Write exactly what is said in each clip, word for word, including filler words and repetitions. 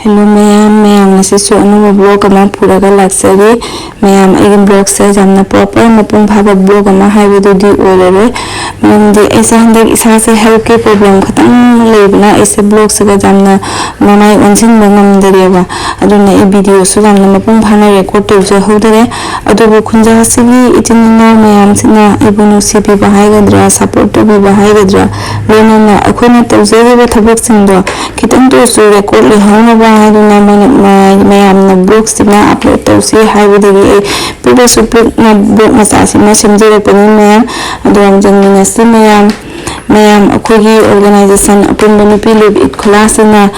Hello ꯃꯌꯥꯝ, ꯃꯌꯥꯝ ꯉꯁꯤꯁꯨ ꯑꯅꯧꯕ ꯕ꯭ꯂꯣꯒ ꯑꯃ ꯄꯨꯔꯒ ꯂꯥꯛꯆꯔꯤ꯫ ꯃꯌꯥꯝ, ꯑꯩꯒꯤ ꯕ꯭ꯂꯣꯒꯁꯦ ꯌꯥꯝꯅ ꯄ꯭ꯔꯣꯄꯔ ꯃꯄꯨꯡ ꯐꯥꯕ ꯕ꯭ꯂꯣꯒ ꯑꯃ ꯍꯥꯏꯕꯗꯨꯗꯤ ꯑꯣꯏꯔꯔꯣꯏ꯫ ꯃꯔꯝꯗꯤ ꯑꯩꯁꯦ ꯍꯟꯗꯛ ꯏꯁꯥꯁꯦ ꯍꯦꯜꯊꯀꯤ ꯄ꯭ꯔꯣꯕ꯭ꯂꯦꯝ ꯈꯤꯇꯪ ꯂꯩꯕꯅ ꯑꯩꯁꯦ ꯕ꯭ꯂꯣꯒꯁꯤꯒ ꯌꯥꯝꯅ ꯃꯃꯥꯏ ꯑꯣꯟꯁꯤꯟꯕ ꯉꯝꯗꯔꯦꯕ꯫ ꯑꯗꯨꯅ ꯑꯩ ꯚꯤꯗꯤꯑꯣꯁꯨ ꯌꯥꯝꯅ ꯃꯄꯨꯡ ꯐꯥꯅ ꯔꯦꯀꯣꯔꯗ ꯇꯧꯖꯍꯧꯗꯔꯦ꯫ ꯑꯗꯨꯕꯨ ꯈꯨꯟꯖꯥꯁꯤꯒꯤ ꯏꯆꯤꯟ ꯏꯅꯥꯎ ꯃꯌꯥꯝꯁꯤꯅ ꯑꯩꯕꯨ ꯅꯨꯡꯁꯤꯕꯤꯕ ꯍꯥꯏꯒꯗ꯭ꯔꯥ, ꯁꯞꯄꯣꯔꯠ ꯇꯧꯕꯤꯕ ꯍꯥꯏꯒꯗ꯭ꯔꯥ, ꯂꯣꯏꯅꯅ ꯑꯩꯈꯣꯏꯅ ꯇꯧꯖꯔꯤꯕ ꯊꯕꯛꯁꯤꯡꯗꯣ ꯈꯤꯇꯪꯇ ꯑꯣꯏꯔꯁꯨ ꯔꯦꯀꯣꯔꯗ ꯂꯩꯍꯧꯅꯕ ꯍꯥꯏꯗꯨꯅ ꯃꯣꯏꯅ, ꯃ-, ꯃꯌꯥꯝꯅ ꯕ꯭ꯂꯣꯒꯁꯤꯃ ꯑꯞꯂꯣꯗ ꯇꯧꯁꯤ ꯍꯥꯏꯕꯗꯒꯤ ꯑꯩ ꯄꯤꯛꯂꯁꯨ ꯄꯤꯛꯅ ꯕ꯭ꯂꯣꯒ ꯃꯆꯥꯁꯤꯃ ꯁꯦꯝꯖꯔꯛꯄꯅꯤ ꯃꯌꯥꯝ꯫ ꯑꯗꯣ ꯌꯦꯡꯃꯤꯟꯅꯁꯤ ꯃꯌꯥꯝ꯫ ꯃꯌꯥꯝ, ꯑꯩꯈꯣꯏꯒꯤ ꯑꯣꯔꯒꯅꯥꯏꯖꯦꯁꯟ ꯑꯄꯨꯟꯕ ꯅꯨꯄꯤ ꯂꯨꯞ ꯏꯠ ꯈꯨꯂꯥꯁꯤꯅ,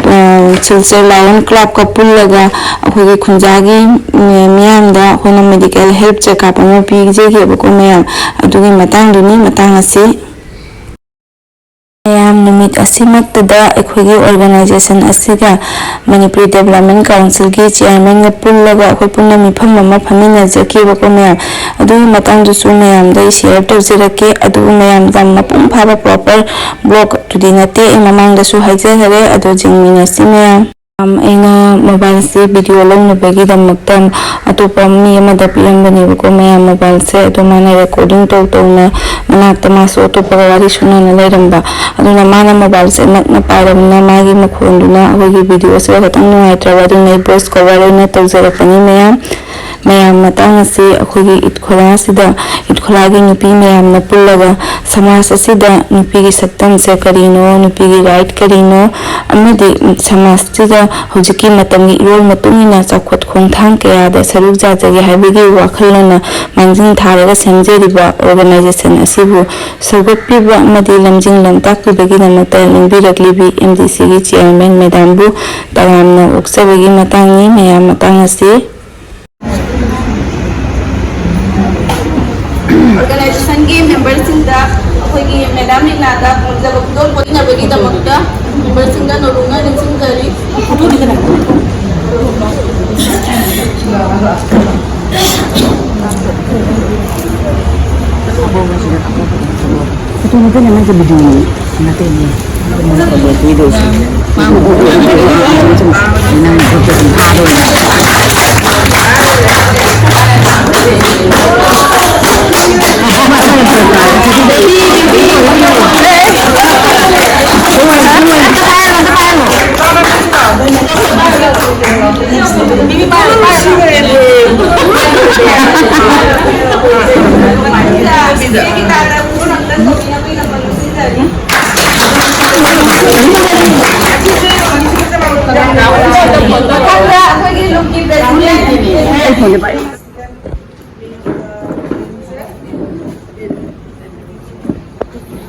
ꯑ, ꯁꯤꯜꯆꯔ ꯂꯥꯏꯌꯣꯟ ꯀ꯭ꯂꯕꯀ ꯄꯨꯜꯂꯒ ꯑꯩꯈꯣꯏꯒꯤ ꯈꯨꯟꯖꯥꯒꯤ, ꯎꯝ, ꯃꯤꯌꯥꯝꯗ ꯑꯩꯈꯣꯏꯅ ꯃꯦꯗꯤꯀꯦꯜ ꯍꯦꯜꯊ ꯆꯦꯛꯑꯞ ꯑꯃ ꯄꯤꯖꯈꯤꯕꯀꯣ ꯃꯌꯥꯝ꯫ ꯑꯗꯨꯒꯤ ꯃꯇꯥꯡꯗꯨꯅꯤ ꯃꯇꯥꯡ ꯑꯁꯤ꯫ ꯃꯌꯥꯝ, ꯅꯨꯃꯤꯠ ꯑꯁꯤꯃꯛꯇꯗ ꯑꯩꯈꯣꯏꯒꯤ ꯑꯣꯔꯒꯅꯥꯏꯖꯦꯁꯟ ꯑꯁꯤꯒ ꯃꯅꯤꯄꯨꯔꯤ ꯗꯦꯕꯂꯞꯃꯦꯟ ꯀꯥꯎꯟꯁꯤꯜꯒꯤ ꯆꯤꯌꯔꯃꯦꯟꯒ ꯄꯨꯜꯂꯒ ꯑꯩꯈꯣꯏ ꯄꯨꯟꯅ ꯃꯤꯐꯝ ꯑꯃ ꯐꯝꯃꯤꯟꯅꯖꯈꯤꯕꯀꯣ ꯃꯌꯥꯝ꯫ ꯑꯗꯨꯒꯤ ꯃꯇꯥꯡꯗꯨꯁꯨ ꯃꯌꯥꯝꯗ ꯑꯩ ꯁꯤꯌꯔ ꯇꯧꯖꯔꯛꯀꯦ꯫ ꯑꯗꯨꯕꯨ ꯃꯌꯥꯝ, ꯌꯥꯝ ꯃꯄꯨꯡ ꯐꯥꯕ ꯄ꯭ꯔꯣꯄꯔ ꯕ꯭ꯂꯣꯒꯇꯨꯗꯤ ꯅꯠꯇꯦ, ꯑꯩ ꯃꯃꯥꯡꯗꯁꯨ ꯍꯥꯏꯖꯈꯔꯦ꯫ ꯑꯗꯣ ꯌꯦꯡꯃꯤꯟꯅꯁꯤ ꯃꯌꯥꯝ꯫ ꯃꯌꯥꯝ, ꯑꯩꯅ ꯃꯣꯕꯥꯏꯜꯁꯤ ꯚꯤꯗꯤꯑꯣ ꯂꯧꯅꯕꯒꯤꯗꯃꯛꯇ ꯑꯇꯣꯞꯄ ꯃꯤ ꯑꯃꯗ ꯄꯤꯔꯝꯕꯅꯦꯕꯀꯣ ꯃꯌꯥꯝ, ꯃꯣꯕꯥꯏꯜꯁꯦ꯫ ꯑꯗꯣ ꯃꯥꯅ ꯔꯦꯀꯣꯔꯗꯤꯡ ꯇꯧ ꯇꯧꯅ ꯃꯅꯥꯛꯇ ꯃꯥꯁꯨ ꯑꯇꯣꯞꯄꯒ ꯋꯥꯔꯤ ꯁꯥꯟꯅꯅ ꯂꯩꯔꯝꯕ꯫ ꯑꯗꯨꯅ ꯃꯥꯅ ꯃꯣꯕꯥꯏꯜꯁꯦ ꯅꯛꯅ ꯄꯥꯏꯔꯕꯅꯤꯅ ꯃꯥꯒꯤ ꯃꯈꯣꯟꯗꯨꯅ ꯑꯩꯈꯣꯏꯒꯤ ꯚꯤꯗꯤꯑꯣꯁꯤꯗ ꯈꯤꯇꯪ ꯅꯨꯡꯉꯥꯏꯇ꯭ꯔꯕ, ꯑꯗꯨꯅ ꯑꯩ ꯚꯣꯏꯁ ꯀꯣꯚꯔ ꯑꯣꯏꯅ ꯇꯧꯖꯔꯛꯄꯅꯤ ꯃꯌꯥꯝ꯫ ꯃꯌꯥꯝ, ꯃꯇꯥꯡ ꯑꯁꯤ ꯑꯩꯈꯣꯏꯒꯤ ꯏꯠ ꯈꯣꯂꯥꯁꯤꯗ, ꯏꯠ ꯈꯣꯂꯥꯒꯤ ꯅꯨꯄꯤ ꯃꯌꯥꯝꯅ ꯄꯨꯜꯂꯒ ꯁꯃꯥꯖ ꯑꯁꯤꯗ ꯅꯨꯄꯤꯒꯤ ꯁꯛꯇꯝꯁꯦ ꯀꯔꯤꯅꯣ, ꯅꯨꯄꯤꯒꯤ ꯔꯥꯏꯠ ꯀꯔꯤꯅꯣ, ꯑꯃꯗꯤ ꯁꯃꯥꯖꯁꯤꯗ ꯍꯧꯖꯤꯛꯀꯤ ꯃꯇꯝꯒꯤ ꯏꯔꯣꯜ ꯃꯇꯨꯡ ꯏꯟꯅ ꯆꯥꯎꯈꯠ ꯈꯣꯡꯊꯥꯡ ꯀꯌꯥꯗ ꯁꯔꯨꯛ ꯌꯥꯖꯒꯦ ꯍꯥꯏꯕꯒꯤ ꯋꯥꯈꯜꯂꯣꯟꯅ ꯃꯥꯡꯖꯤꯜ ꯊꯥꯔꯒ ꯁꯦꯝꯖꯔꯤꯕ ꯑꯣꯔꯒꯅꯥꯏꯖꯦꯁꯟ ꯑꯁꯤꯕꯨ ꯁꯧꯒꯠꯄꯤꯕ ꯑꯃꯗꯤ ꯂꯝꯖꯤꯡ ꯂꯝꯇꯥꯛꯄꯤꯕꯒꯤꯗꯃꯛꯇ ꯅꯤꯡꯕꯤꯔꯛꯂꯤꯕꯤ ꯑꯦꯝ ꯗꯤ ꯁꯤꯒꯤ ꯆꯤꯌꯔꯃꯦꯟ ꯃꯦꯗꯥꯝꯕꯨ ꯇꯔꯥꯝꯅ ꯑꯣꯛꯆꯕꯒꯤ ꯃꯇꯥꯡꯅꯤ꯫ ꯃꯌꯥꯝ, ꯃꯇꯥꯡ ꯑꯁꯤ ꯑꯣꯔꯒꯅꯥꯏꯖꯦꯁꯟꯒꯤ ꯃꯦꯝꯕꯔꯁꯤꯡꯗ ꯑꯩꯈꯣꯏꯒꯤ ꯃꯦꯗꯥꯝ ꯔꯤꯅꯥꯗ ꯈꯪꯖꯕ ꯈꯨꯗꯣꯜ ꯄꯣꯠꯅꯕꯒꯤꯗꯃꯛꯇ ꯃꯦꯝꯕꯔꯁꯤꯡꯗ ꯅꯧꯅ ꯅꯤꯡꯁꯤꯡꯖꯔꯤ꯫ ꯐꯣꯇꯣ ꯅꯠꯇꯦꯅꯦ, ꯃꯥꯒꯤ ꯚꯤꯗꯤꯑꯣꯅꯤ꯫ ꯅꯠꯇꯦꯅꯦ꯫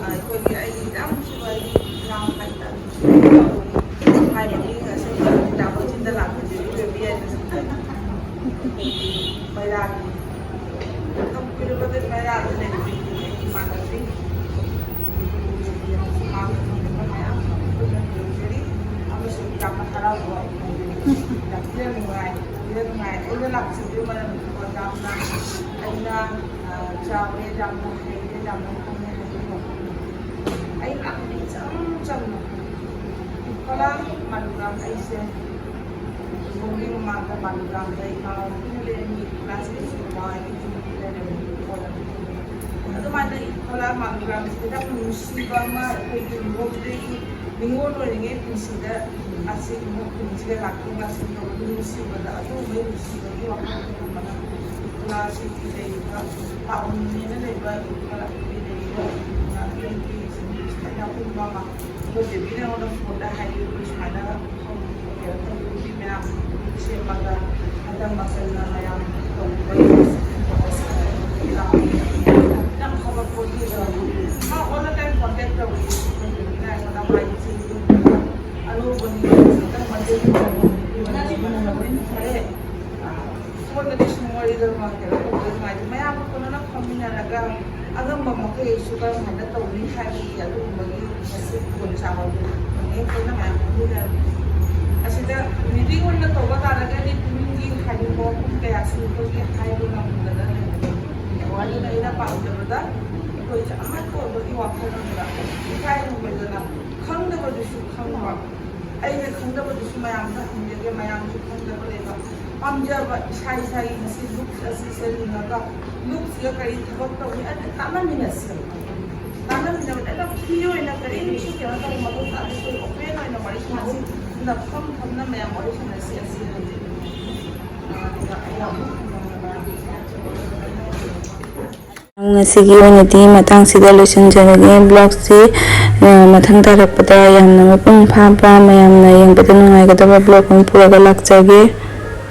ꯑꯩꯈꯣꯏꯒꯤ ꯑꯩꯒꯤ ꯏꯅꯥꯎꯅꯨꯄꯤꯁꯨ ꯑꯩꯒꯤ ꯏꯅꯥꯎ ꯍꯥꯏꯇꯥꯔꯦ꯫ ꯍꯥꯏꯕꯗꯤ ꯉꯁꯤ ꯗꯥ ꯕꯣꯏꯖꯤꯟꯗ ꯂꯥꯛꯄꯁꯦ ꯏꯕꯦꯝꯃ ꯌꯥꯏꯗꯁꯨ ꯃꯩꯔꯥꯒꯤ ꯃꯇꯝ ꯀꯨꯏꯔꯕꯗꯒꯤ ꯃꯩꯔꯥꯗ ꯂꯩꯔꯨꯕꯒꯤ ꯑꯩꯒꯤ ꯏꯃꯥꯟꯅꯕꯤ ꯃꯌꯥꯝ ꯄꯨꯟꯅ ꯂꯩꯖꯔꯤ꯫ ꯑꯃꯁꯨꯡ ꯌꯥꯝꯅ ꯍꯔꯥꯎꯕ ꯌꯥꯝ ꯊꯤꯅ ꯅꯨꯡꯉꯥꯏ꯫ ꯌꯥꯝ ꯅꯨꯡꯉꯥꯏ꯫ ꯑꯩꯅ ꯂꯥꯛꯆꯕꯒꯤ ꯃꯔꯝꯗꯤꯀꯣ ꯌꯥꯝꯅ ꯑꯩꯅ ꯆꯥꯎꯔꯦ, ꯌꯥꯝꯅ ꯍꯩꯔꯦ, ꯌꯥꯝꯅ ꯈꯪꯉꯦ ꯍꯥꯏꯕꯒꯤ ꯋꯥꯐꯝꯅꯤ꯫ ꯑꯩ ꯌꯥꯝ ꯏꯆꯝ ꯆꯝꯅ ꯏꯝꯐꯥꯜ ꯃꯥꯂꯨꯒꯥꯝ ꯑꯩꯁꯦ ꯂꯨꯍꯣꯡꯕꯒꯤ ꯃꯃꯥꯡꯗ ꯃꯥꯂꯨꯒꯥꯝꯗ ꯏꯃꯥ ꯄꯨꯟꯅ ꯂꯩꯔꯝꯃꯤ, ꯀ꯭ꯂꯥꯁ ꯑꯩꯠꯁꯤꯡ ꯃꯃꯥ ꯑꯩꯒꯤ ꯌꯨꯝꯗ ꯂꯩꯔꯝꯃꯤ꯫ ꯑꯗꯨꯃꯥꯏꯅ ꯏꯝꯐꯥꯜ ꯃꯥꯂꯨꯒꯥꯝꯁꯤꯗ ꯌꯥꯝꯅ ꯅꯨꯡꯁꯤꯕ ꯑꯃ ꯑꯩꯈꯣꯏꯒꯤ ꯂꯨꯍꯣꯡꯕꯗꯒꯤ ꯅꯤꯉꯣꯜ ꯑꯣꯏꯔꯤꯉꯩ ꯄꯨꯟꯁꯤꯗ ꯑꯁꯤ ꯈꯨꯟꯁꯤꯗ ꯂꯥꯛꯊꯣꯛ ꯂꯥꯛꯁꯤꯟ ꯇꯧꯕꯒꯤ ꯅꯨꯡꯁꯤꯕꯗ ꯑꯗꯨꯒꯨꯝꯕꯒꯤ ꯅꯨꯡꯁꯤꯕꯒꯤ ꯋꯥꯈꯜ ꯈꯟꯕꯅ ꯏꯃꯥꯁꯤꯒꯤ ꯂꯩꯔꯤꯕ ꯄꯥꯎꯃꯤꯅ ꯂꯩꯕ ꯏꯃꯥꯒꯤ ꯂꯩꯔꯤꯕ ꯏꯃꯥꯒꯤ ꯂꯩꯔꯤꯕ ꯏꯃꯥꯒꯤ ꯂꯩꯔꯤꯕ ꯑꯩꯈꯣꯏ ꯕꯦꯕꯤꯅ ꯑꯩꯉꯣꯟꯗ ꯐꯣꯟꯗ ꯍꯥꯏꯔꯛꯑꯦ, ꯑꯩꯈꯣꯏ ꯁꯨꯃꯥꯏꯅ ꯅꯨꯄꯤ ꯃꯌꯥꯝ ꯁꯦꯝꯃꯒ ꯍꯟꯗꯛ ꯃꯆꯜꯅ ꯃꯌꯥꯝ ꯇꯧꯕ ꯌꯥꯝ ꯐꯕ ꯄꯣꯠ ꯑꯃ ꯑꯣꯟꯂꯥꯏꯟ ꯀꯣꯟꯇꯦꯛ ꯇꯧꯔꯤ꯫ ꯑꯩꯈꯣꯏ ꯕꯦꯕꯤꯅ ꯑꯩꯉꯣꯟꯗ ꯍꯥꯏꯔꯤꯁꯦ ꯑꯅꯧꯕꯅꯤ, ꯍꯟꯗꯛ ꯃꯆꯜ ꯐꯔꯦ꯫ ꯐꯣꯟꯗꯗꯤ ꯁꯨꯝ ꯋꯥꯔꯤꯗꯣ ꯀꯩꯅꯣ ꯇꯧꯕꯗ ꯅꯨꯡꯉꯥꯏꯇꯦ꯫ ꯃꯌꯥꯝꯒ ꯀꯣꯟꯅꯅ ꯐꯝꯃꯤꯟꯅꯔꯒ ꯑꯉꯝꯕ ꯃꯈꯩꯁꯨ ꯀꯔꯝ ꯍꯥꯏꯅ ꯇꯧꯅꯤ ꯍꯥꯏꯕꯒꯤ ꯑꯗꯨꯒꯨꯝꯕꯒꯤ ꯃꯁꯤ ꯈꯨꯗꯣꯡꯆꯥꯕꯗꯨ ꯐꯪꯉꯦ꯫ ꯑꯩꯈꯣꯏꯅ ꯃꯌꯥꯝ ꯐꯝꯃꯤꯟꯅꯔꯒ ꯑꯁꯤꯗ ꯃꯤꯇꯤꯡ ꯑꯣꯏꯅ ꯇꯧꯕ ꯇꯥꯔꯒꯗꯤ ꯄꯨꯡꯒꯤ ꯍꯥꯏꯅꯤꯡꯕ ꯋꯥꯐꯝ ꯀꯌꯥꯁꯨ ꯑꯩꯈꯣꯏꯒꯤ ꯍꯥꯏꯕ ꯉꯝꯗꯅ ꯂꯩꯕꯅꯤ꯫ ꯑꯗꯨꯅ ꯑꯩꯅ ꯄꯥꯝꯖꯕꯗ ꯑꯩꯈꯣꯏꯁꯦ ꯑꯃꯠꯇ ꯑꯣꯏꯕꯒꯤ ꯋꯥꯈꯜꯂꯣꯟꯗ ꯏꯀꯥꯏ ꯈꯨꯝꯅꯗꯅ ꯈꯪꯗꯕꯗꯨꯁꯨ ꯈꯪꯕ, ꯑꯩꯅ ꯈꯪꯗꯕꯗꯨꯁꯨ ꯃꯌꯥꯝꯗ ꯍꯪꯖꯒꯦ, ꯃꯌꯥꯝꯁꯨ ꯈꯪꯗꯕ ꯂꯩꯕ꯫ ꯄꯥꯝꯖꯕ ꯏꯁꯥ ꯏꯁꯥꯒꯤ ꯉꯁꯤ ꯂꯨꯛꯁ ꯑꯁꯤ ꯁꯦꯠꯂꯨꯔꯒ ꯂꯨꯛꯁꯤꯒ ꯀꯔꯤ ꯊꯕꯛ ꯇꯧꯏ ꯑꯗꯨ ꯇꯥꯟꯅꯃꯤꯟꯅꯁꯤ꯫ ꯇꯥꯟꯅꯃꯤꯟꯅꯕꯗ ꯑꯗꯨꯝ ꯐ꯭ꯔꯤ ꯑꯣꯏꯅ ꯀꯔꯤꯝꯁꯨ ꯀꯩꯅꯣ ꯇꯧꯕ ꯃꯊꯧ ꯇꯥꯗꯦ꯫ ꯑꯩꯈꯣꯏ ꯑꯣꯄꯦꯟ ꯑꯣꯏꯅ ꯋꯥꯔꯤ ꯁꯥꯟꯅꯁꯤ꯫ ꯑꯗꯨꯅ ꯐꯝ ꯐꯝꯅ ꯃꯌꯥꯝ ꯋꯥꯔꯤ ꯁꯥꯟꯅꯁꯤ ꯑꯁꯤ ꯍꯥꯏꯖꯅꯤꯡꯉꯤ꯫ ꯑꯗꯨꯒ ꯑꯩꯅ ꯑꯃꯨꯛ ꯍꯪꯖꯅꯤꯡꯕ ꯉꯁꯤꯒꯤ ꯑꯣꯏꯅꯗꯤ ꯃꯇꯥꯡꯁꯤꯗ ꯂꯣꯏꯁꯤꯟꯖꯔꯒꯦ꯫ ꯕ꯭ꯂꯣꯒꯁꯤ ꯃꯊꯪ ꯇꯥꯔꯛꯄꯗ ꯌꯥꯝꯅ ꯃꯄꯨꯡ ꯐꯥꯕ, ꯃꯌꯥꯝꯅ ꯌꯦꯡꯕꯗ ꯅꯨꯡꯉꯥꯏꯒꯗꯕ ꯕ꯭ꯂꯣꯒ ꯑꯃ ꯄꯨꯔꯒ ꯂꯥꯛꯆꯒꯦ꯫